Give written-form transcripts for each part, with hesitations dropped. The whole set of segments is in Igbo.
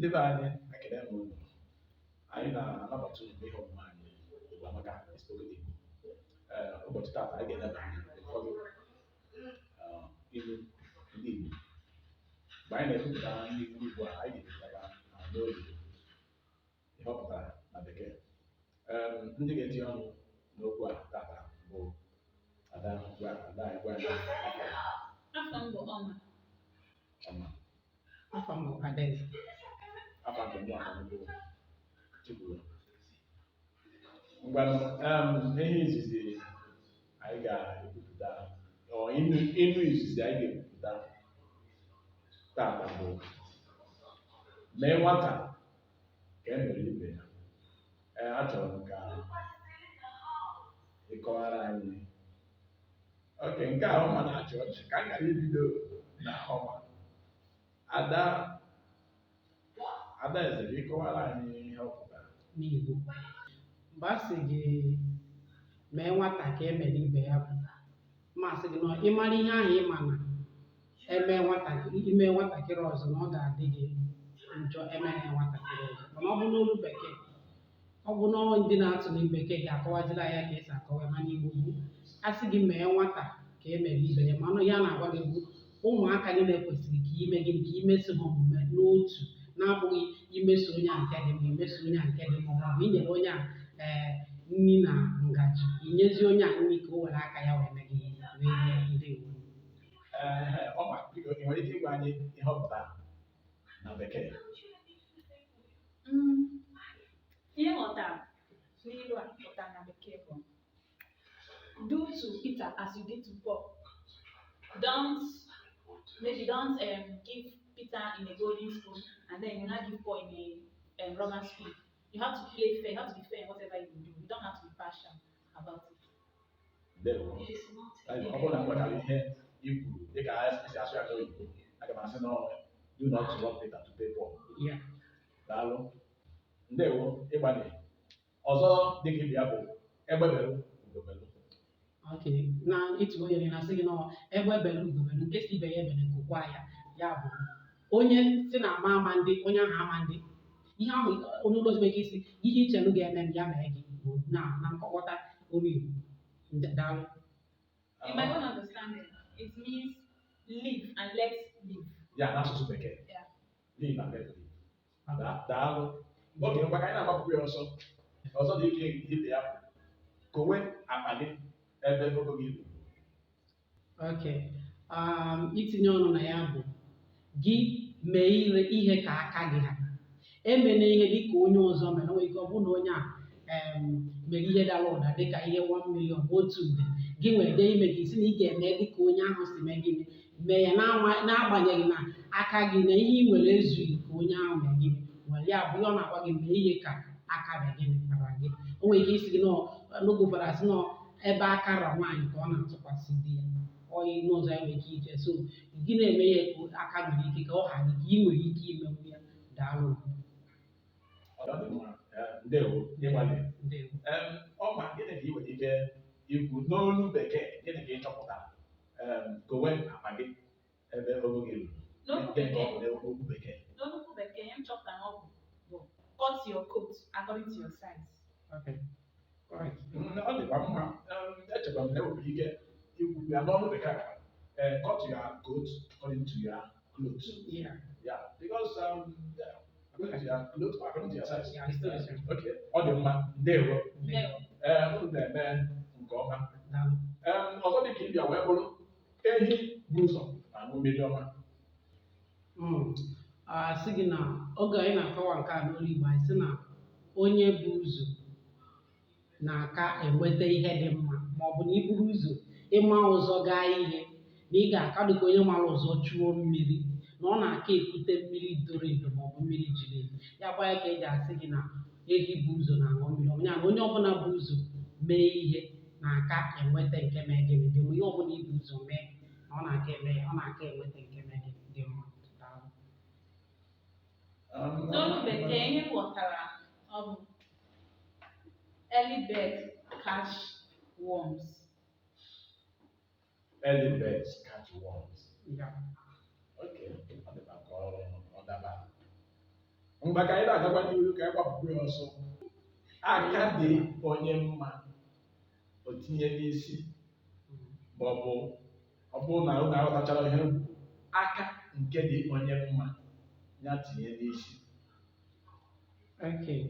Ndị be anyị, ekele m unu. Anyị na-anabata unu n'ihe ọmụmụ anyị, Igbo Amaka Spoken Igbo. Ee, ụbọchị taata anyị ga-eleba anya ụfọdụ ilu ndị Igbo. Mgbe anyị na-ekwupụta ndị ilu Igbo a, anyị ga-ekwupụta ha n'oyibo, ihe ọ pụtara na Bekee. Ndị ga-etinye ọnụ n'okwu a tata bụ Ada. Gwa Ada anyị, gwa anyị afa. Afa m bụ Ọma. Ọma. Afa m bụ Adaeze. Afa nke mụ ahụ bụ Chikwuru. Ngwanụ, ihe izizi anyị ga-ekwupụta, ọ inu izizi anyị ga-ekwupụta tata bụ "Mee nwata ka e mere ibe ya". Ee, achọrọ m ka ị kọwara anyị. Oke nke a, Ọma na-achị ọchị, ka m ghara ibido na Ọma. Ada, Adaeze, ka ị kọwara anyị ihe ọ pụtara. N'Igbo, mgbe a sị gị mee nwata ka e mere ibe ya, bụ ma sị gị na ị mara ihe ahụ, ị ma na eme nwata, ime nwatakịrị ọzọ na ọ ga-adị gị njọ emere ya nwatakịrị ọzọ. Mana ọ bụ n'olu Bekee, ọ bụ na ndị na-atụ n'ilu Bekee ga-akọwaziri ya ka esi akọwa ya. Mana Igbo bụ a sị gị mee nwata ka e mere ibe ya, mana ihe a na-agwa gị bụ ụmụaka niile kwesịrị ka ime gịnị? Ka imeso ha omume n'otu, na-abụghị imeso onye a nke dị mma, imeso onye a nke dị mma, maọbụ inyere onye a ee nri na ngaji, inyezi onye a nri ka o were aka ya wee mee gịnị? Wee rie. Ndewo. Ee, Ọma, biko, ị nwere ike ịgwa anyị ihe ọ pụtara na Bekee? Ihe m ghọtara n'ilu a pụtara na Bekee bụ "Do to Peter as you did to Paul". Don't maybe don't give Peter in a golden spoon and then you now give Paul in a rubber spoon. You have to play fair. You have to be fair in whatever you do. You don't have to be partial about it. Ndewo. Ọ bụrụ na m ghọtara ihe i kwuru dịka esi asụ ya n'oyibo, aga m asị na ọ, "Do not rob Peter to pay Paul." Yeah. Daalụ, ndewo, ịgbalị. Ọzọ dịka ibe ya bụ "Egbe belu, ugo belu". Okay. Na ịtụ onye na-asị gị na egbe belu, ugo belu, nke si ibe ya ebele kụkwa ya. Ya bụ onye si na ama ama ndị onye ahụ ama ndị ihe ahụ onye ụlọ ozugbo isi ihe ichelu ga-eme m ya mee gị bụ na nkọwata olu Igbo. Daalụ. In my own understanding, it means live and let live. Ya n'asụsụ Bekee. Yeah. "Live and let live". Daalụ. Oge ngwa, ka anyị na-agbapụkwa ya ọsọ. Ọzọ dị ike ibe ya bụ "Kowe akpa gị ebe ogo gị ruru". Okay. Itinye ọnụ na ya bụ gị mee ire ihe ka aka gị ha. Emena ihe dịka onye ọzọ mere. O nwere ike ọ bụrụ na onye a mere ihe dara ụda dịka ihe 1 million, 1 nde, gị nwere ide ime gị si na ị ga-eme dịka onye ahụ si mee gịnị? Mee ya, n'agbanyeghị na aka gị na ihe ị nwere ezughị ka onye ahụ mee gịnị? Nwere ya. Bụ ihe ọ na-agwa gị, mee ihe ka aka bịa gịnị? Kpara gị. O nwere ike isi gị nọ n'oge ụfọdụ asị nọ ebe aka ra nwaanyị ka ọ na-atụkwasị di ya. Oyi n'ụzọ ya nwere ike ije so gị na-eme ihe ka aka nwere ike ka ọ ha gị, ka ị nwere ike imenwu ya. Daalụ. Ọ dị mma. Ee, ndewo, ịgbalị. Ndewo. Ọma, gịnị ka ị nwere ike ikwu n'olu Bekee? Gịnị ka ị chọpụtara "Kowe akpa gị ebe ogo gị ruru"? N'okwu Gịnị ka ọ Bekee, bụ n'okwu Bekee? N'okwu Bekee, ihe m chọpụtara na ọ bụ "Cut your coat according to your size". Okay. Correct. Ọ dịkwa mma. Echekwa m na enwere ike ikwu ya n'ọnụ Bekee, ee, "Cut your coat according to your clothes". Yeah, because yeah, according to your clothes or according to your size. Yeah, it's still the same. Okay, ọ dị mma, ndewo. Ndewo. Ee, unu na-eme nke ọma. Daalụ. Ọzọ dị ka ịbịa wee bụrụ "Ehi bụ ụzọ na-aṅụ mmiri ọma". A sị gị na oge anyị na-akọwa nke a n'olu Igbo, anyị sị na onye bụ ụzọ na-aka enweta ihe dị mma, ma ọ bụ na i buru ụzọ ịma ụzọ gaa ihe, na ị ga-aka dịka onye mara ụzọ chuo mmiri, na ọ na-aka ekute mmiri doro edo ma ọ bụ mmiri jiri eji. Ya bụ ya ka eji asị gị na ehi bụ ụzọ na-aṅụ mmiri ọma. Ya na onye ọbụla bụ ụzọ mee ihe na-aka enweta nke mee gịnị? Dị mma. Ihe ọbụla ibu ụzọ mee na ọ na-aka eme ya, ọ na-aka enweta nke mee gịnị? Dị mma. Daalụ. N'olu Bekee, ihe m ghọtara ọ bụ "Early bird catch worms". "Early birds catch worms". Yeah. Okay, ọ dịkwa ka ọ daba. Mgbe ka anyị na-agakwa n'ihu ka anyị gbapụkwa ya ọsọ. Aka dị onye mma, o tinye n'isi, ma ọ bụ ọ bụrụ na unu aghọtachara ihe m kwuru, aka nke dị onye mma ya tinye n'isi. Okay.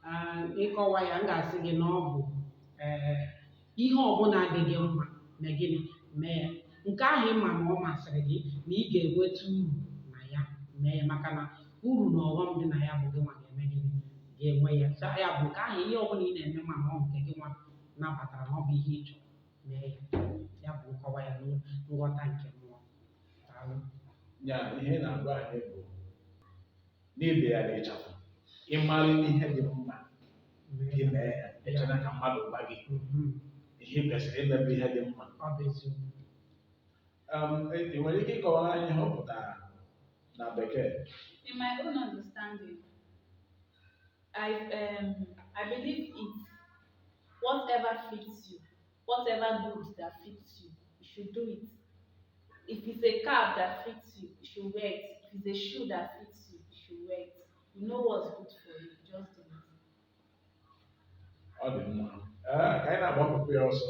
Ah, ịkọwa ya, m ga-asị gị na ọ bụ ihe ọbụla dị gị mma, mee gịnị? Mee ya. Nke ahụ ị ma na ọ masịrị gị na ị ga-enweta uru na ya, mee ya, maka na uru na ọghọm dị na ya bụ gị nwa ga-eme gịnị? Ga-enwe ya. So, ya bụ nke ahụ, ihe ọbụla ị na-eme ma na ọ nke gị nwa nabatara na ọ bụ ihe ị chọrọ, mee ya. Ya bụ nkọwa ya na nghọta nke mmụọ. Daalụ. Nya ihe na-agwa anyị bụ n'ibe ya n'ịchafụ, ịmara ihe dị mma, gị mee ya, echena ka mmadụ gwa gị ihe ị kwesịrị ime bụ ihe dị mma. Ọ bụ eziokwu. Ị nwere ike ịkọwara anyị ihe ọ pụtara na bekee? In my own understanding, I believe it's whatever fits you, whatever good that fits you, you should do it. If it's a cap that fits you, you should wear it. If it's a shoe that fits you, you should wear it. You know what's good for you, just do it. Ọ dị mma. Ee, ka anyị na-agbapụkwa ya ọsọ.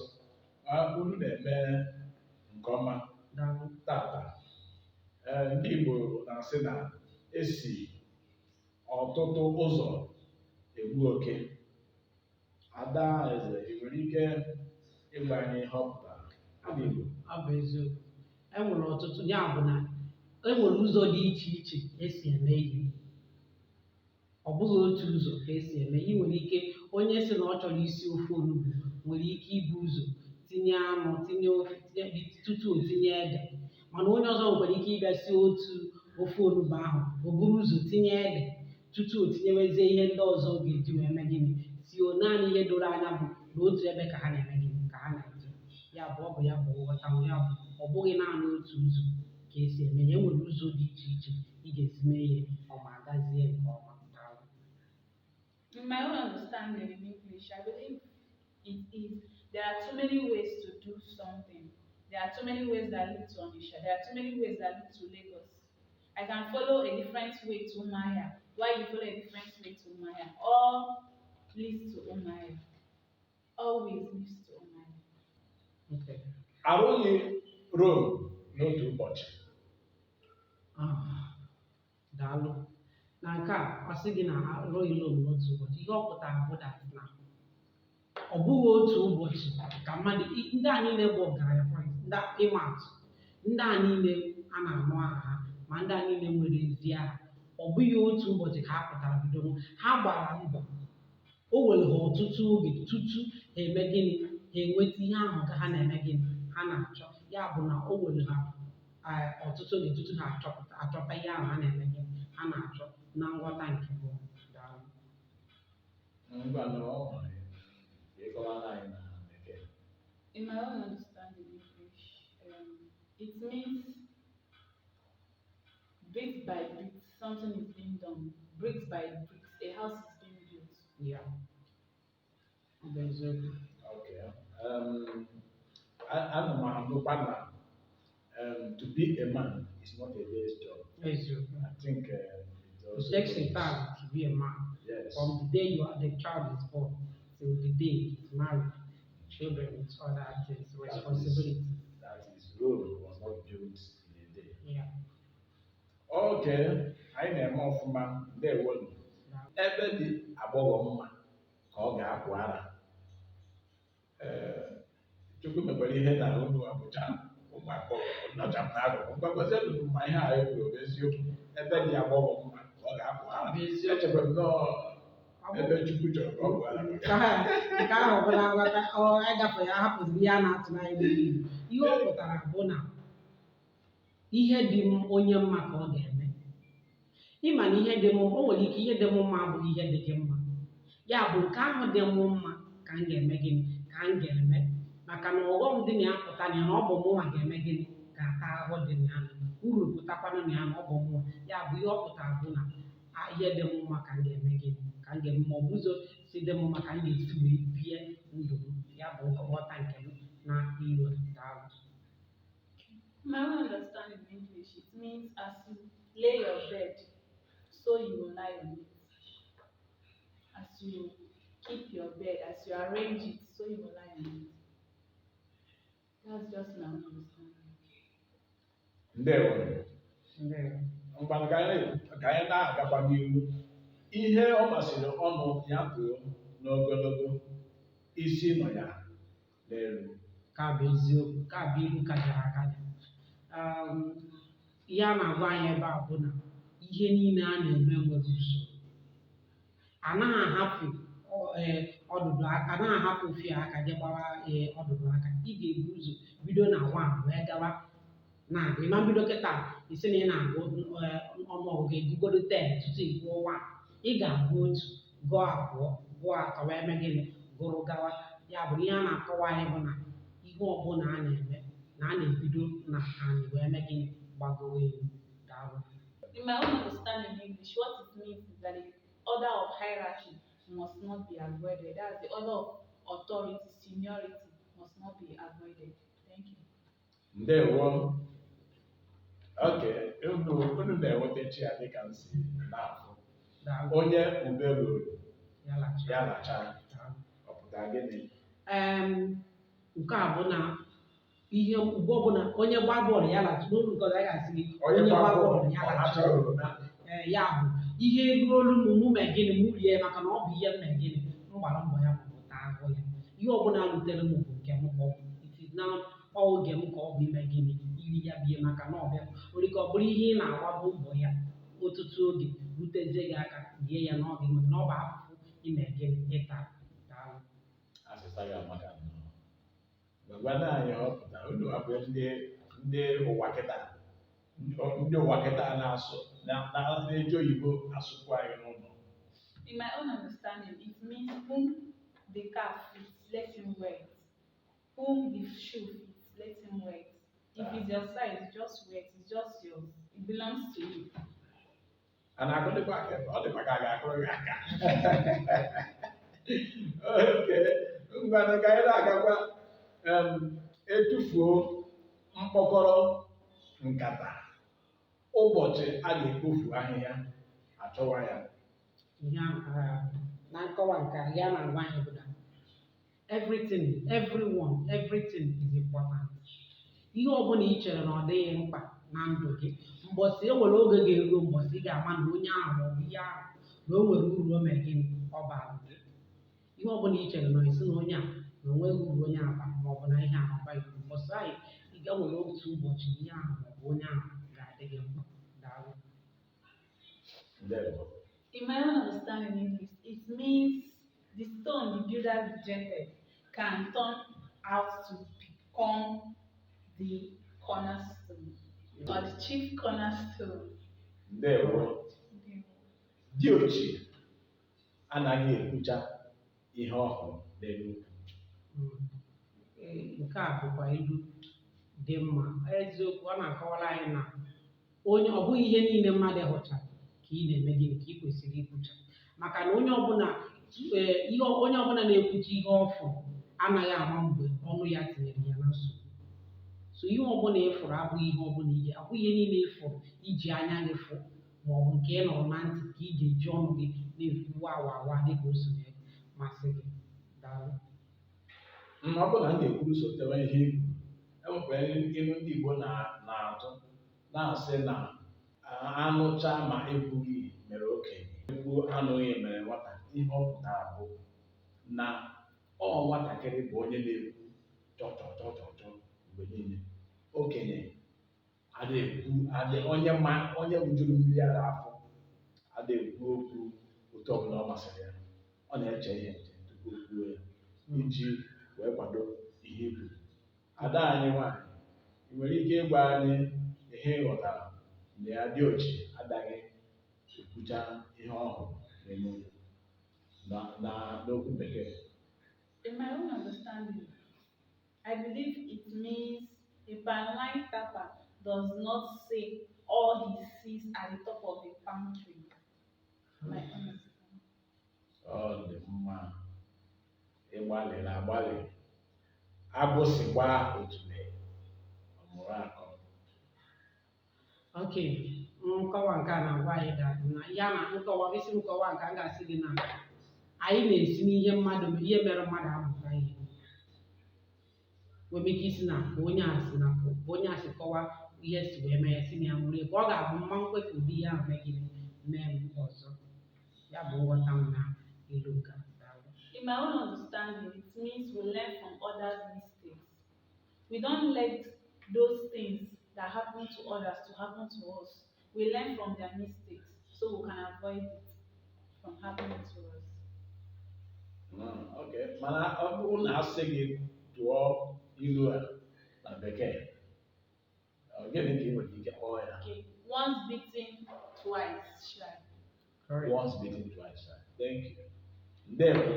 Ah, unu na-eme nke ọma Daalụ. tata. Ee, ndị Igbo na-asị na esi ọtụtụ ụzọ egbu oke. Ada Eze, ị nwere ike ịgwa anyị ihe ọ pụtara n'Igbo? Ọ bụ eziokwu. E nwere ọtụtụ, ya bụ na e nwere ụzọ dị iche iche esi eme ihe. Ọ bụghị otu ụzọ ka esi eme. Ị nwere ike, onye sị na ọ chọrọ isi ofe onugbu nwere ike ibu ụzọ tinye anụ, tinye ofe, tinye tutu o tinye ede. Mana onye ọzọ nwekwara ike ịbịa sie otu ofe onugbu ahụ, o buru ụzọ tinye ede tutu o tinyewezie ihe ndị ọzọ ọ ga-eji wee mee gịnị? Sie. Naanị ihe doro anya bụ na otu ebe ka ha na-eme gịnị? Ka ha na-eje. Ya bụ ọ bụ ya bụ nghọta m. Ya bụ ọ bụghị naanị otu ụzọ ka esi eme ya. E nwere ụzọ dị iche iche ị ga-esi mee ihe ọ ma gazie nke ọma. Daalụ. In my own understanding in English, I believe it is there are too many ways to do something. There are too many ways that lead to Onitsha. There are too many ways that lead to Lagos. I can follow a different way to Umuahia. Why you follow a different way to Umuahia? All leads to Umuahia. Always leads to Umuahia. Okay. Arụghị Rome n'otu ụbọchị. Ah, daalụ. Na nke a, ọ sị gị na arụghị Rome n'otu ụbọchị. Ihe ọ pụtara bụ that na ọ bụghị otu ụbọchị ka mmadụ, ndị a niile bụ ọgaranya, for instance, ndị ịma atụ, ndị a niile a na-anụ aha ha, ma ndị a niile nwere ezi aha, ọ bụghị otu ụbọchị ka ha pụtara bido. Ha gbara mbọ, o were ha ọtụtụ oge tutu ha eme gịnị? Ha enweta ihe ahụ ka ha na-eme gịnị? Ha na-achọ. Ya bụ na o were ha ọtụtụ oge tutu ha achọpụta achọta ihe ahụ ha na-eme gịnị? Ha na-achọ. Na nghọta nke bụ. Daalụ. Ngwa, nọrọ ọ nwere ịkọwara anyị na bekee. In my own understanding English, it means bit by bit, something is being done. Bricks by bricks, a house is being built. Ya, ọ bụ eziokwu. Okay. Ana m anụkwa na to be a man is not a day's job. Eziokwu. I think it It also takes a time to be a man. Yes. From the day you are, the child is born till the day he's married, children with other things, responsibility. That is, Rome was not built in a day. Yeah. Okay, anyị na-eme ọfụma, ndewonu. Ebe dị agbọghọ mma ka ọ ga-apụ ara. Ee, Chukwu mekwara ihe na unu abụcha ụmụ agbọghọ nọcha m n'akụkụ. Mgbakọzienụ m ma ihe a e kwuru bụ eziokwu. Ebe dị agbọghọ mma ka ọ ga-apụ ara. Ọ bụ eziokwu. Echekwa m nọọ Ọ bụ ebe Chukwu chọrọ ka ọ pụọ ara. Nke ahụ bụ na nghọta ọ agafe ya, hapụziri ihe a na-atụ n'anya n'ihu. Ihe ọ pụtara bụ na ihe dị m onye mma ka ọ ga-eme. Ịma na ihe dị m, o nwere ike ihe dị m mma abụghị ihe dị gị mma. Ya bụ nke ahụ dị m mma ka m ga-eme gịnị? Ka m ga-eme, maka na ọghọm dị na ya pụta na ya, na ọ bụ mụnwa ga-eme gịnị? Ga-ata ahụhụ dị na ya. Uru pụtakwanụ na ya, na ọ bụ mụnwa. Ya bụ ihe ọ pụtara bụ na ihe dị m mma ka m ga-eme gịnị? Ka m ga-eme, ma ọ bụ ụzọ si dị m mma ka m ga-esi wee bie ndụ m. Ya bụ nghọta nke m na ilu a. Daalụ. My own understanding in English, it means as you lay your bed, so so you will lie on it. As you keep your bed, as you arrange it, so you will lie on it. That's just my own understanding. Ndewo. Ndewo. Ngwanụ, ka anyị na-agakwa n'ihu. Ihe ọ masịrị ọnụ ya too n'ogologo, isi nọ ya n'elu. Ka bụ eziokwu, ka bụ ilu kajara akaja. Ihe a na-agwa anyị ebe a bụ na ihe niile a na-eme nwere usoro. Anaghị ahapụ ọdụdụ aka, anaghị ahapụ ofie aka je gbawa ọdụdụ aka. Ị ga-ebu ụzọ bido na 1 wee gawa na ịma mbido kịta isi na ị na-agụ ọnụọgụgụ, egugodo 10 tutu ị gụọ 1. Ị ga-agụ otu, gụọ abụọ, gụọ atọ, wee mee gịnị? Gụrụ gawa. Ya bụ, ihe a na-akọwa anyị bụ na ihe ọbụla a na-eme na a na-ebido na anyị wee mee gịnị? Gbagowe elu. Daalụ. In my own understanding in English, what it means is that the order of hierarchy must not be avoided. That's the order of authority, seniority must not be avoided. Thank you. Ndewo. Oke, unu na-enweta chi ya dịka m si na-afụ. Daalụ. Onye ube ruru Ya lacha. ya lacha. Daalụ. Ọ pụtara gịnị? Nke a bụ na ihe mgbe ọbụla onye gbaa bọọlụ ya lacha n'olu nke ọzọ, anyị ga-asị gị onye onye gbaa gbaa bọọlụ bọọlụ ya ọ lacha. lacha oroma. Ee, ya bụ ihe ruolu m, mụ mee gịnị? Mụ rie, maka na ọ bụ ihe m mee gịnị? M gbara mbọ ya maọbụ taa ahụ ya. Ihe ọbụla rutere m bụ nke m ka ọ bụ. It is now ọ oge m ka ọ bụ ime gịnị? Iri ya bie, maka na ọ bịa nwere ike ọ bụrụ ihe ị na-agbabụ mbọ ya ọtụtụ oge rutezie gị aka, rie ya n'oge, maka na ọ bụ afụfụ ime gịnị? Ịta. Daalụ. Asịsa gị amaka nnọọ. Gwagwana anyị họpụtara unu abụ ndị ụwa kịta, ndị ụwa kịta na-asụ na-eji oyibo asụkwu anyị n'ụlọ. In my own understanding, it means whom the cap fits, let him wear it. Whom the shoe fits, let him wear it. If it's your size, just wear it. It's just yours. It belongs to you. A na-akụdịkwa aka ebe ọ dịkwa ka a ga-akụrụ gị aka. Oke, ngwanụ, ka anyị na-agakwa. Etufuo mkpọkọrọ nkata, ụbọchị a ga-ekpofu ahịhịa achọwa ya. Ihe ahụ, na nkọwa nke a, ihe a na-agwa anyị bụ na everything, everyone, everything is important. Ihe ọbụla ị chere na ọ dịghị mkpa na ndụ gị, mbọsị e nwere oge ga-eruo, mbọsị ị ga-ama na onye ahụ maọbụ ihe ahụ na o nwere uru o mere gịnị? Ọ bara gị. Ihe ọbụla ị chere na esi na onye a na o nweghị uru onye a bara maọbụ na ihe ahụ abaghị uru, mbọsị ahụ ị ga-nwere otu ụbọchị ihe ahụ maọbụ onye ahụ ga-adị gị mkpa. Daalụ. Ndewo. In my own understanding in English, it means the stone the builder rejected can turn out to become the cornerstone or the chief cornerstone. Ndewo. Diochi anaghị ekwucha ihe ọ hụrụ n'elu ugwu. Ee, nke a bụkwa ilu dị mma. Eziokwu, ọ na-akọwara anyị na onye ọ bụghị ihe niile mmadụ hụchara ka ị na-eme gịnị? Ka ị kwesịrị ikwucha, maka na onye ọbụla, ihe onye ọbụla na-ekwucha ihe ọ fụrụ anaghị ama mgbe ọnụ ya tinyere ya na nsogbu. So ihe ọbụla ị fụrụ abụghị ihe ọbụla ije, abụghị ihe niile ị fụrụ iji anya gị fụ maọbụ nke ị nụrụ na ntị ka ị ga-eji ọnụ gị na-ekwu wa wa wa dịka o si wee masị gị. Daalụ. Ọ bụrụ na m ga-ekwuru sotewe ihe ikwu, enwekwara ilu ndị Igbo na-atụ na-asị na anụcha ma ekwughị mere okenye, ekwu anụghị mere nwata. Ihe ọ pụtara bụ na ọ nwatakịrị bụ onye na-ekwu chọ chọ chọ chọ chọ mgbe niile. Okenye adịghị ekwu, adị onye ma onye wujuru mmiri ara afọ adịghị ekwu okwu otu ọbụla ọ masịrị ya. Ọ na-eche ihe eche tupu o kwuo ya. Iji wee kwado ihe i kwuru, ada anyị nwanyị, ị nwere ike ịgwa anyị ihe ị ghọtara na ya diochi adaghị ekwucha ihe ọ hụrụ n'elu ugwu na n'okwu bekee? In my own understanding, I believe it means a palm wine tapper does not say all he sees at the top of a palm tree. My own understanding. Ọ dị mma, ịgbalịrị agbalị. Agbụsị gbaa otule, ọ mụrụ akọ. Okay. Nkọwa nke a na-agwa anyị that na ihe a na nkọwa isi nkọwa nke a ga-asị gị na anyị na-esi n'ihe mmadụ ihe mere mmadụ amụta ihe. Nwere ike isi na ka onye a si na ka onye a si kọwa ihe si wee mee ya si na ya mụrụ ya ka ọ ga-abụ mma nkwe ka ụdị ihe ahụ mee gịnị mee m ọzọ. Ya bụ nghọta m na ilu nke a. Daalụ. In my own understanding, it means we learn from others' mistakes. We don't let those things that happen to others to happen to us. We learn from their mistakes so we can avoid it from happening to us. Okay. Mana ọ bụrụ na asị gị tụọ ilu a na bekee, ọ gịnị ka ị nwere ike kpọọ ya? Okay, once bitten, twice shy. Correct. Once bitten, twice shy. Thank you. Ndewo.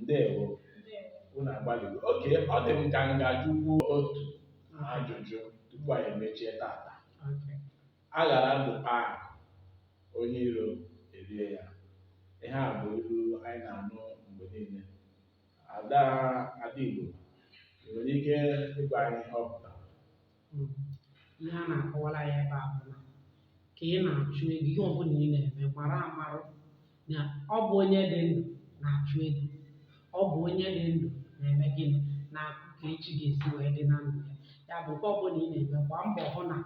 Ndewo. There. Unu agbalịgo. Okay, ọ dị m ka m ga-ajụkwu otu ajụjụ tupu anyị emechie tata. Okay. Aghara ndụ kpaa akụ, onye iro erie ya. Ihe a bụ ilu anyị na-anụ mgbe niile. Ada Ada Igbo, ị nwere ike ịgwa anyị ihe ọ pụtara? Ihe a na-akọwara ya ebe a bụ na ka ị na-achụ ego, ihe ọbụla ị na-eme, mara amarụ na ọ bụ onye dị ndụ na-achụ ego, ọ bụ onye dị ndụ na-eme gịnị na ka echi ga-esi wee dị na ndụ ya. Ya bụ nke ọbụla ị na-eme, gbaa mbọ hụ na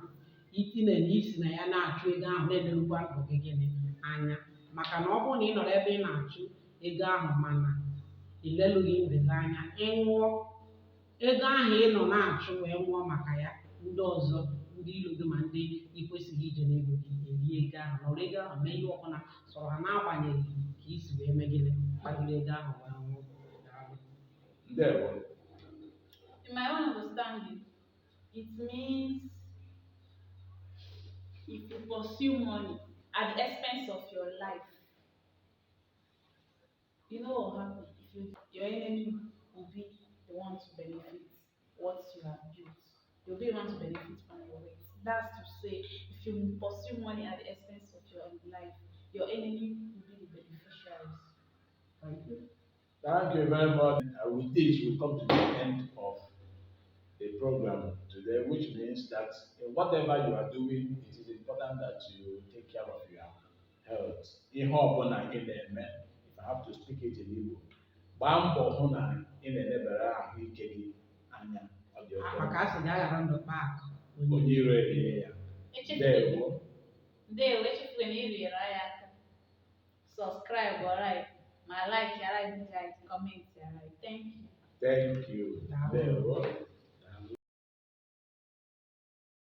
itinye na isi na ya na-achụ ego ahụ na-enerukwa ndụ gị gịnị anya, maka na ọ bụrụ na ị nọrọ ebe ị na-achụ ego ahụ mana ilelụghị ndụ gị anya, ị nwụọ, ego ahụ ị nọ na-achụ wee nwụọ maka ya, ndị ọzọ, ndị ilo gị ma ndị ị kwesịghị ije n'ego gị erie ego ahụ, nọrọ ego ahụ mee ihe ọbụla sọrọ ha n'agbanyeghị ka isi wee mee gịnị kpagide ego ahụ wee nwụọ. Daalụ. Ndewo. In my own understanding, it means if you pursue money at the expense of your life, you know what will happen? If you, your enemy will be the one to benefit what you have built. You'll be the one to benefit from your wealth. That's to say, if you pursue money at the expense of your life, your enemy will be the beneficiaries. Thank you. Thank you very much. With this, we come to the end of the program today, which means that in whatever you are doing, it is important that you take care of your health. Ihe ọbụla ị na-eme, if I have to speak it in Igbo, gbaa mbọ hụ na ị na-elebara ahụike gị anya. Ọ dị oke Maka mkpa. a sị gị aghara ndụ kpaa akụ, Onye iro erie ya. Echefula Ndewo. Ndewo, echefula na iriere anyị aka. Subscribe, alright. Ma like, alright, guys, comment, alright. Thank you. Thank you. Daalụ. Ndewo.